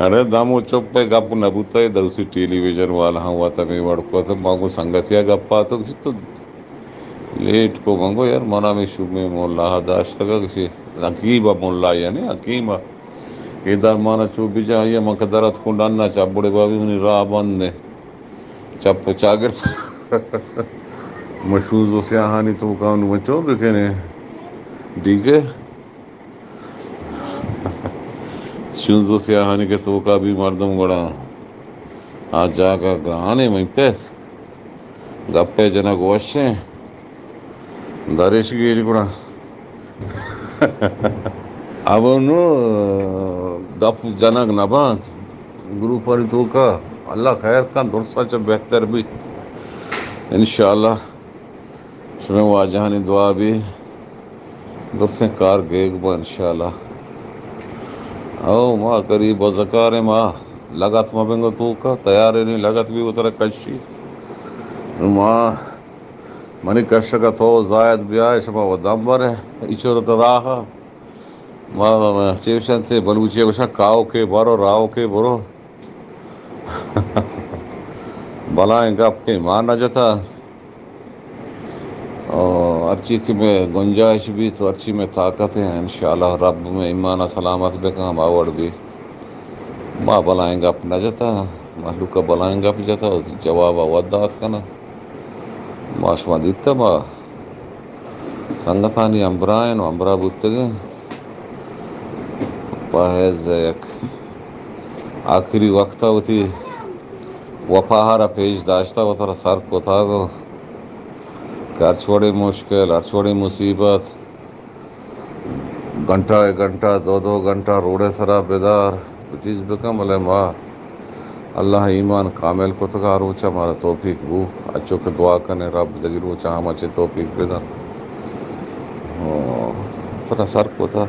ارے دمو چپ ئے، گپ نہ بوتہ، دوسی ٹیلی ویژن والا ہم وت ہمے وڑ کت، ما گوں سنگتیا گپ آتک، تو لیٹ کو، من گو یار، منا ہمے شومیں مولا داشتگا، کسی حکیم مولا، یعنی حکیم، اے در مانا چو بجا، آئی من کہ در اتکوں ڈنا چا بڑے بابی منی راہ بند ہے، چپ و چاگرد مشوز و سیاہانی تو کانو چو بکنے، ٹھیک ہے۔ شونز و سیاہانی کہ توکا بھی مردم گڑا آ جاگہ گرانے، من پس گپے جنگ وشیں، درش گیج گڑا۔ اب نو گپ جنگ نبانت گروپانی توکا، اللہ خیر کن، درسا چہ بہتر بیت انشاءاللہ۔ شمئے واجہانی دعا بی، درسیں کار گیگ با انشاءاللہ۔ او ما قریب بزکاریں، ما لگت ما بنگو توکا، تیارے نہیں لگت بھی اترا کشی۔ ما منی کشگا تو زاید بیائے، شما و دم برے، ایچور راہ۔ ما، ما چیوشن تے بلوچی گوشن کاؤ کے برو، راؤ کے برو۔ بلائیں گپ کہ ایمان نہ جتا۔ او ہرچی کہ میں گنجائش بھی تو ہرچی میں طاقت ہے، انشاءاللہ رب میں ایمان سلامت بکن، ہما وڑ بھی۔ ما بلائیں گپ نہ جتا، مہلوک بلائیں گپ جتا، جواب وت دات کنا۔ ما شما دیتا، ما سنگتانی ہمبراہ ایں و ہمبراہ بوتگیں۔ پہ حیض یک آخری وقت ء وتی وپاہارا پیش داشتہ، وترا سر کتگ کہ ہرچ وڑیں مشکل، ہرچ وڑیں مصیبت، گھنٹہ ء گھنٹہ، دو دو گھنٹہ روڈ ء سرا بدار، چیز بکن، بلے ما اللہ ایمان کامل کتگ، آ روچ ء مارا توفیق بو، اچو کہ دعا کنے رب دگی روچ ء ہم اچے توفیق بدن۔ او، ترا سر کتا۔